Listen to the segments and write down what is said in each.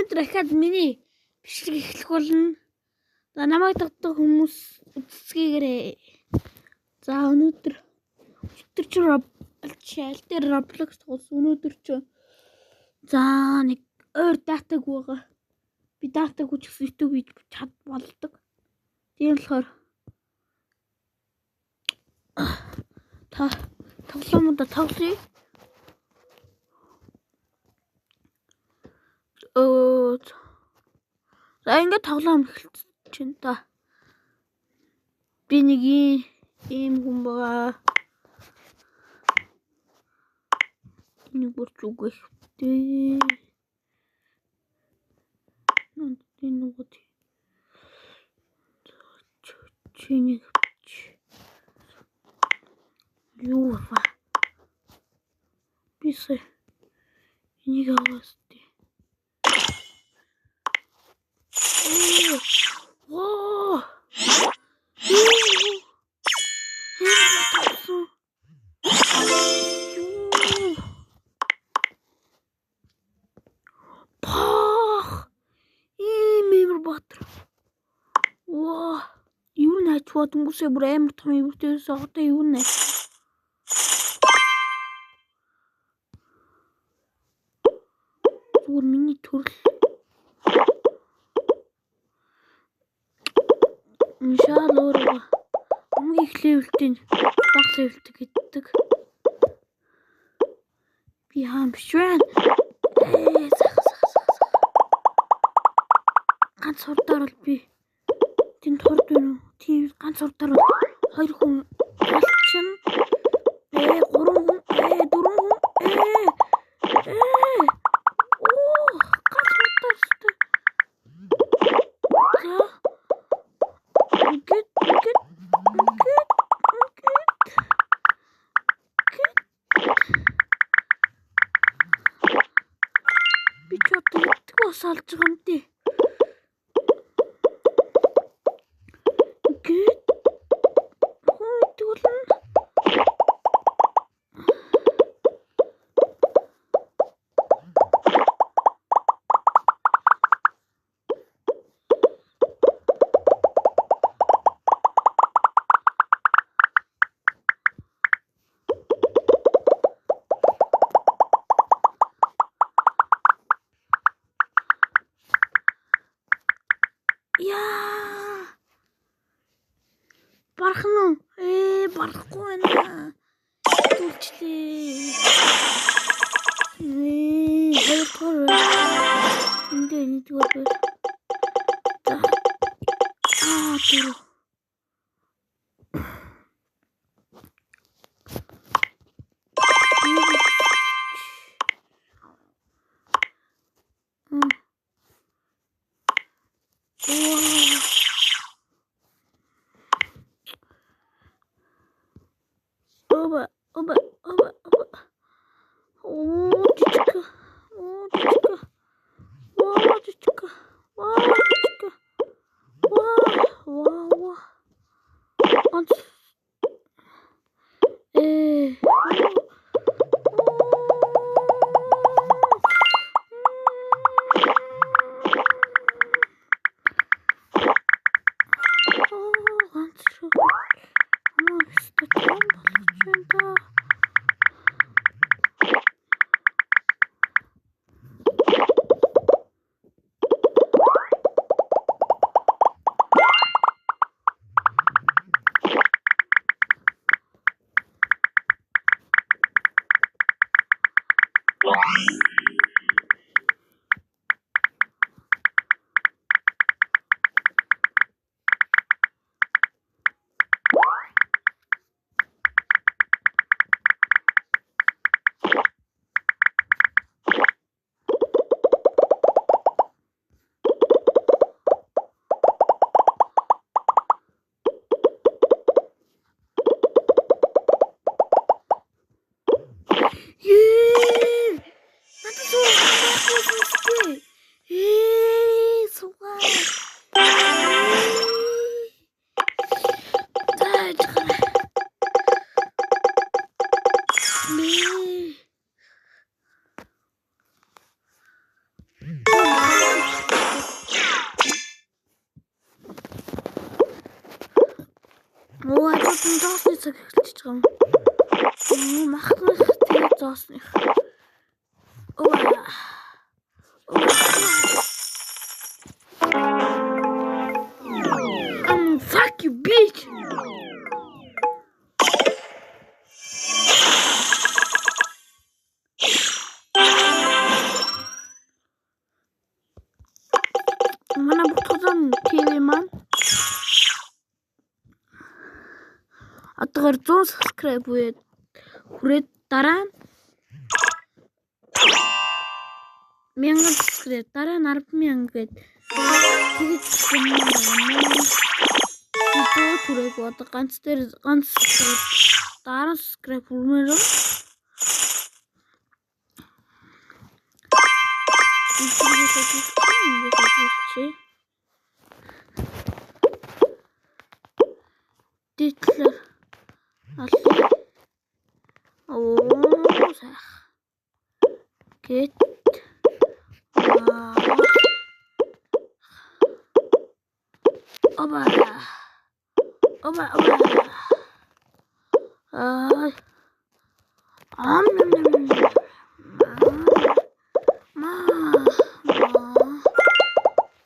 Өнөөдөр дахиад миний бичлэг эхлэх болно. За намайг дагдаг хүмүүс үзцгээгээрэй. За өнөөдөр чи аль дээр Roblox тоглосон. Өнөөдөр чи за нэг өөр датаг байгаа. Би датаг ч гэсэн YouTube хийж чад болдог. Тийм болохоор та тоглоомудаа тоглоё. За ингээд тоглоом эхэлсэн чинь та. Би нэг ийм хүн байгаа. Нэг бүр зүг их дээ. Энэ нөгөө чиний юу вэ? Би сая энийг аваас тий. Воо! Пах! Ийм амар баатар. Воо! Юу найчваа дөнгөсөө бүр амар том эвэртээс одоо юу найч. Зүгээр миний төрөл шал өөрөө хамгийн их левелтэй бага левелтэй гэдэг. Би хаан биш байна. Сах сах сах сах. Ганц хурдаар бол би тэнд хурд байна уу? Тийм ганц хурдаар бол хоёр хүн алчин. Гурван хүн, дөрвөн хүн. Оо, ганц хурдаар өстэй. За. Ингээд ингээд ингээд ингээд би ч одоо идэх бас алж байгаа юм тий. Ингээд хүн идэх болно. Яа. Барах нь уу? Барахгүй байна. Түлчлээ. Хоёрдугаар энд нэгдүгээр байр. За. Дөрөв. Оба, оба, оба, оба. Оо, жижиг. Оо, жижиг. Ваа, жижиг. Ваа, жижиг. Ваа, ваа, цаг эхэлчихэж байгаа юм. Махных тэр зоосных. Ова. Fuck you bitch. Манай Бутгазан ТV маань одоогоор 100 subscribe үгээд хүрээд дараа нь 1000 subscribe, дараа нь 10,000 гээд тэгж юм байна. Түрэг одоо ганц дээр ганц дараа subscribe хүрмээр байна. Дээдлэр аллаа. Оо сайх. Гэт оба. Оба оба. Ай. Ам ам ам. Ма. Ма.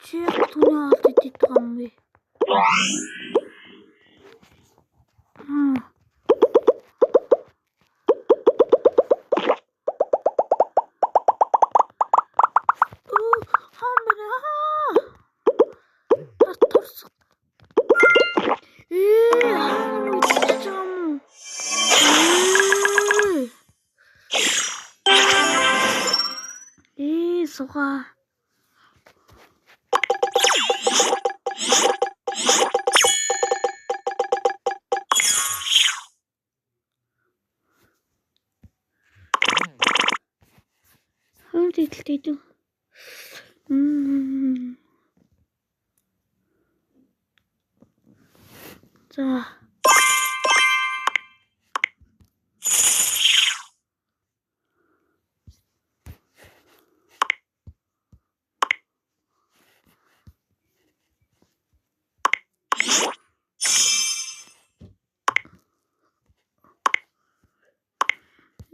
Чи түүний олд идэх юм бэ? Сугаа. Хам зэдэлтэй идэв. За.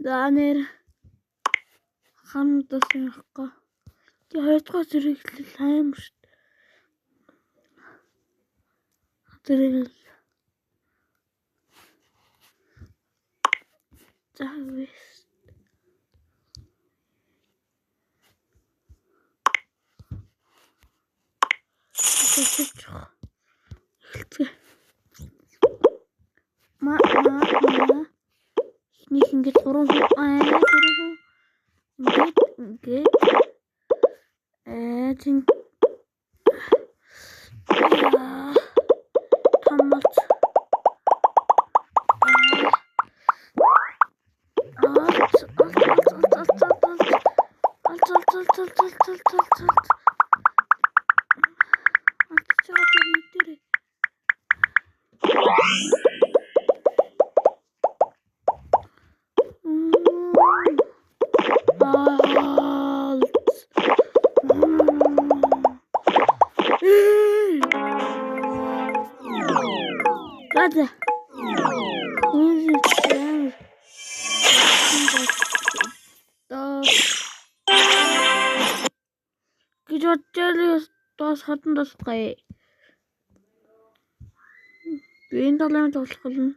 За нэр хамтас явахгүй. Тэг хоёрдугаар зэрэглэл амар шүү дээ. Зэрэглэл. За вэст. Эхэлцгээе. Ма ма ма. Эхнийх ингээд 3 хүн 4 хүн ингээд ингээд тийм томолц алц алц алц алц алц алц алц алц алц алц алц алц алц чаа мэдэрээ. За. Гэж бодлоо дос хатан досгоё. Би энэ талын тоглох болно.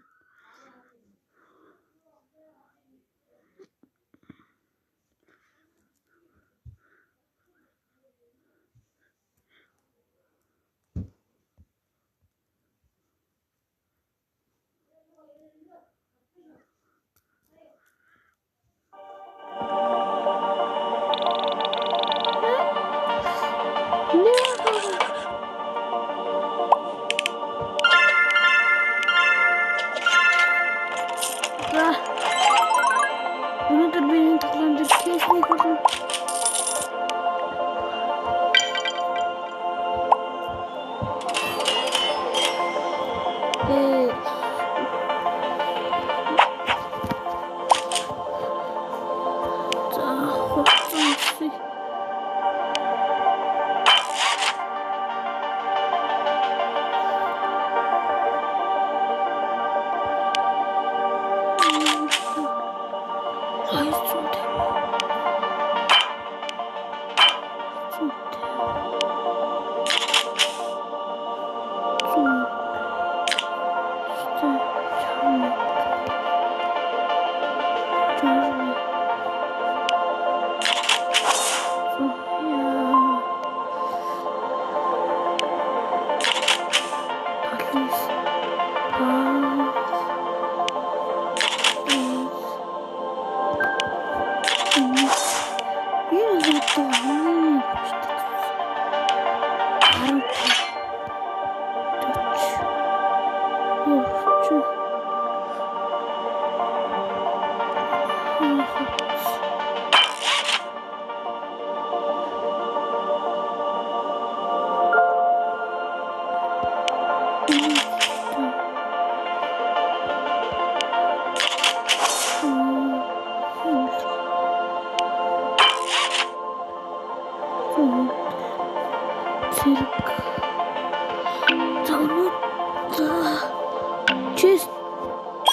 Chest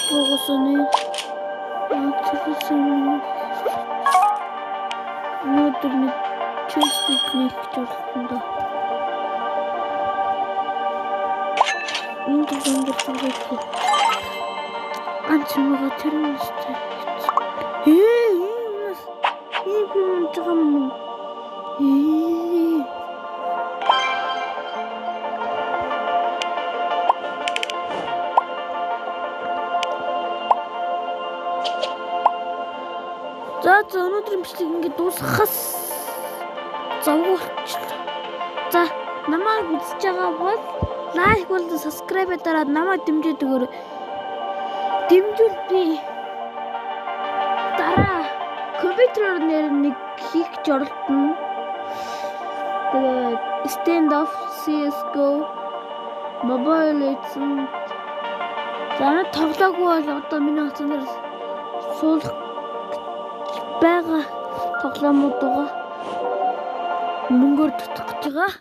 буусан. Өнөөдөр нэг chest-ийг нээх гэж оролдоно доо. Энэ тулгуур зүрхээ. Ганц юмгаа тэр нэстэй. Ээ, ийм юм байгаа юм. Ээ. За өнөөдрийн бичлэг ингээд дуусгахаас завгүй болчихлоо. За намайг үзэж байгаа бол лайк болон subscribe дараад намайг дэмжиж өгөөрэй. Дэмжүүл би дараа компьютероор нэр нэг хийх гэж оролдоно. Тэгээд Standoff, CS:GO, Mobile Legends. За надад тоглоогүй бол одоо миний утсан дээр суулгах байгаа тоглоомууд байгаа. Мөнгөөр татах гэж байгаа.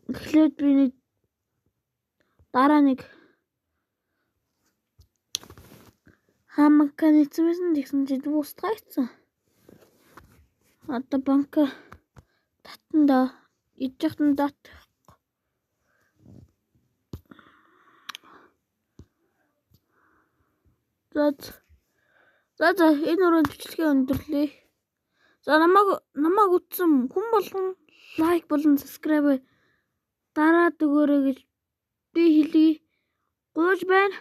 Эхлээд би нэг дараа нэг хамка нэгсэн тэгсэн чи дуустгаа ийцэн. Одоо банка татан да иж яхад дат. За энэ өрөөнд бичлэгээ өндөрлөе. За намайг үзсэн хүн болгон лайк болон subscribe дараад өгөөрэй гэж би хэлье. Гуйж байна.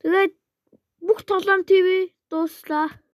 Тэгээд бүх тоглоом ТV дууслаа.